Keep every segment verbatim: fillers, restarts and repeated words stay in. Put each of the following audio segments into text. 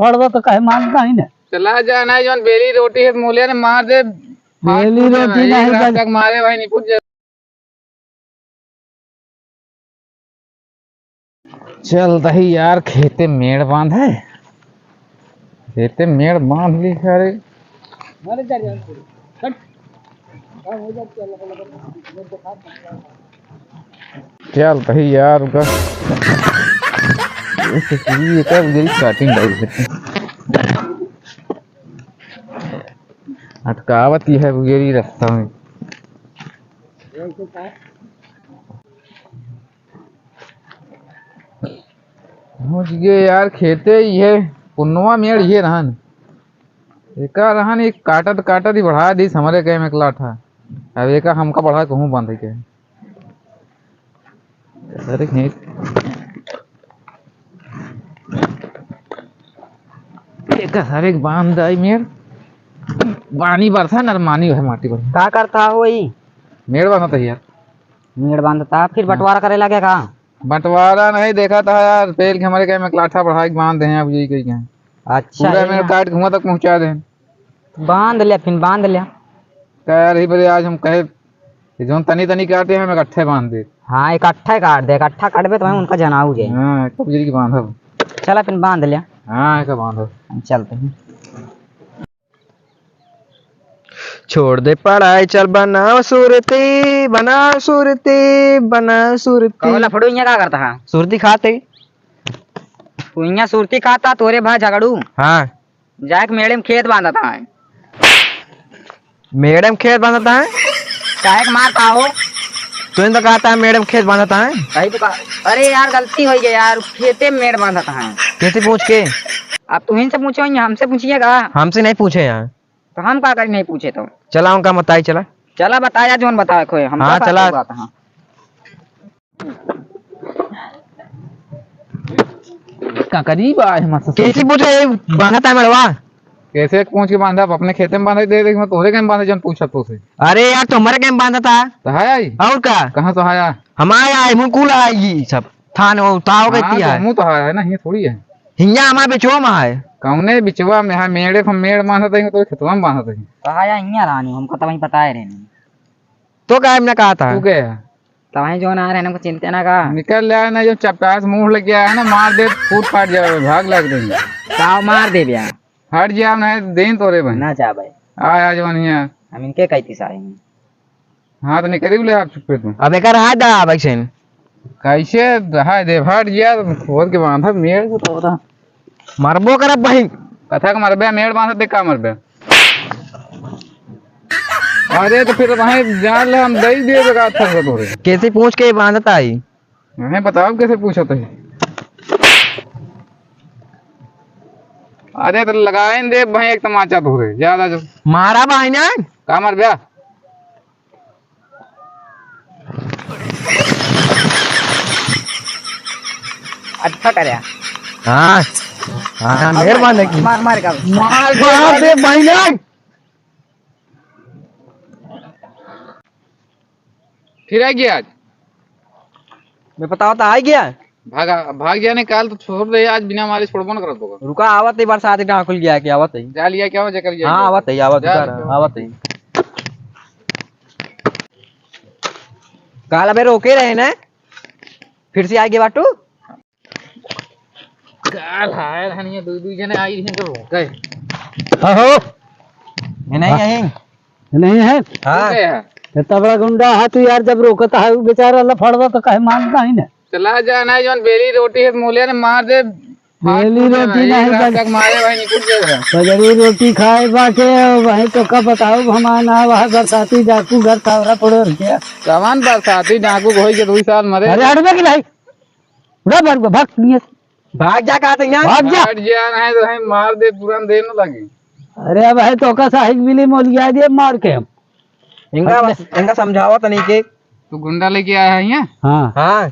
फड़वा तो कहे मानता ही ना। चला जा ना, जौन बेली रोटी है, मूलिया ने मार दे। बेली रोटी एक नहीं रात बन- तक मारे भाई, निपुट जा। चल दही यार, खेते मेड़ बांध है, खेते मेड़ बांध ली। अरे चल दही यार, रुका। ये तो पूरी एक यही काटिंग डाल देते। अटकावत ही है बुगेरी रास्ता में। पहुँच गए यार, खेते ही है, पुनवा मेड़ ये रहन। एका रहन, एक काटत काटत ही बढ़ा दीस हमरे कहे में एक लाठा। अब एका हमका बढ़ा कहूँ बांधे के। अरे खेत। एका हर एक बांध आई मेड़। पानी बरसा नरमानी है माटी पर। का करता हो ई? मेड़ बांधत है यार। मेड़ बांधता, फिर हाँ। बंटवारा करे लगे का? बंटवारा नहीं, देखा था यार, पेल के हमरे कहे में एक लाठा बढ़ा के बांध दे हैं, अब यही कही के। अच्छा, पूरा यही मेड़ ना। काट के हुआं तक पहुंचा दे। बांध ले, फिर बांध ले। का यार, यही बरे आज हम कहे कि जौन तनी तनी काटे हैं, हम इकट्ठे बांध दे। हाँ, इकट्ठे काट दे, इकट्ठा काटबे तो हम उनका जनाऊ जाए। हाँ, कब जरी के बांधब। चला, फिर बांध ले। हाँ, एक बांधब। हम चलते हैं। छोड़ दे पढ़ाई, चल बनाओ सुरती, बनाओ सुरती, बनाओ सुरती। कौन लफड़ू इहाँ का करता है? सुरती खाते। तू इहाँ सुरती खाता, तोरे भाई झगड़ू। हाँ। जाके मेड़े में खेत बांधता है। मेड़े में खेत बांधता है? काहे के मारता हो? तूने तो कहता है मेड़े में खेत बांधता है। सही तो कहा। अरे यार, गलती हो गई यार, खेते में मेड़ बांधता है। कैसे पूछ के? अब तुहिन से पूछो, हमसे पूछिएगा? हमसे नहीं पूछे यार। तो हम का करी नहीं पूछे तो? चला उनका बताई चला। चला बताया जोन बतावे खोए, हम हाँ, का चला। बात है। का करी बा, हम से कैसे पूछे, ये बांधता है मेड़वा? कैसे पूछ के बांधा? आप अपने खेते में बांधे दे, देख, मैं तोहरे कहीं बांधे जन पूछा तो से। अरे यार, तो हमारे कहीं बांधता। तो है आई? और का? कहाँ तो है आई? हमारे आई, मुकुल आई सब। थान वो ताव के हाँ, किया तो है। मुँह तो है ना, ये थोड़ी है। हियाँ हमारे बिचवा में है। कौने बिचवा में है? मेड़े को मेड़ बांधत है, तो खेतवा में बांधत है। कहा या हियाँ रानी, हमको तो वहीं पता है रहने। तो का हमने कहा था? तू क्या है? तो वहीं जो ना रहने को चिंता ना का। निकल जाए ना, जो चपटास मुंह लग गया है ना, मार दे, फूट फाट जावे, भाग लग रही। ताव मार दे बिया। हट जा, नहीं देन तोरे भाई। ना जा भाई। आ, आ जवान हियाँ। हम इनके कहती सारे हैं। हाँ, तो निकली बोले आप चुप्पे तू। अब एकर हाथ दा, भाई सेन। कैसे हाय दे, हट गया, तो खोद के बांधा मेड़ को तो बता। मरबो करब बहिन। कथा का मरबे, मेड़ बांधत दे का मरबे? अरे, तो फिर वहीं जान ले, हम दई दे बेकार था तोरे। कैसे पूछ के बांधता आई? वहीं बताओ कैसे पूछत है। अरे, तो लगाए न दे भाई एक तमाचा तोरे, ज्यादा जो। मारा भाई ने। का मरबे? अच्छा करे। हाँ, हाँ, हाँ, मेहरबान है कि मार, मार का। मार, मार दे भाई ने। फिर आ गया आज। मैं बताओ तो आ गया। भागा, भाग जाने काल तो छोड़ दे, आज बिना मारे छोड़बो न करत होगा। रुका, आवत है, बरसात ही ढाकुल गया कि आवत है। जा लिया क्या हो, जेकर लिया हाँ, क्या? आवत है, आवत जा है, ले। आवत है। काल अबे रोके रहे ना, फिर से आगे बाटू। काल हाय रहनी है, दो, दो जने आई हैं तो रोके। हाँ हो। ये नहीं हाँ। यहीं। ये नहीं है? हाँ। ठीक है। इतना बड़ा गुंडा है तू यार, जब रोकता है वो बेचारा लफड़वा तो कहे मानता ही ना। चला जा ना, जौन बेली रोटी है, मूलिया ने मार दे। बेली रोटी एक नहीं रात बन-, तक मारे भाई, निकल जाएगा। बजरी रोटी खाए बाटे, वहीं तो का बताओ, हमारा ना वहाँ बरसाती डाकू घर तावरा पड़ो रुपया। कमान बरसाती डाकू होई के दो साल मरे। अरे हटबे की नहीं। उड़ा भर को, भाग, नहीं है। भाग जा, कहा थे यहाँ? भाग जा। हट जा, नहीं तो हम मार दे, तुरंत देर न लगे। अरे अब है तो का साहिब मिली मोलिया दे मार के हम। इनका हट बस, ले। इनका समझावा तो नहीं के। तू गुंडा लेके आया है यहाँ? हाँ। हाँ।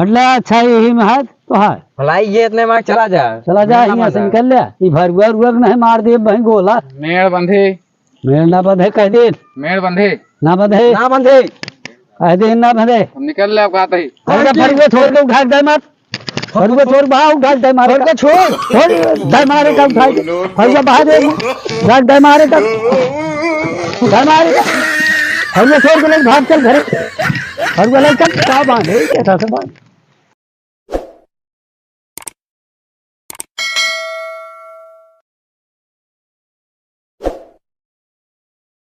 हट ले, अच्छा यही में है तो है। भलाई ये इतने मार चला जा। चला जा, गुंडा यहाँ से बंधा। निकल ले। ये भरुआ रुआ के नहीं मार दे, वहीं गोला। मेड़ बंधे। मेड़ ना बंधे, कह दे। मेड़ बंधे। ना बंधे। ना बंधे। कह दे ना बंधे। हम निकल ले, अब कहा थे। अरे भरुआ छोड़ के उठा के दे मत। फरुआ छोड़, बहा, उठा, दे मारे का। छोड़, छोड़, दे मारे का, उठा के। फरुआ बाहर दे, जा, दे मारे का। दे मारे का। फरुआ छोड़ के ले, भाग चल घरे। फरुआ ले चल, का बांधे, कैसा से बांध।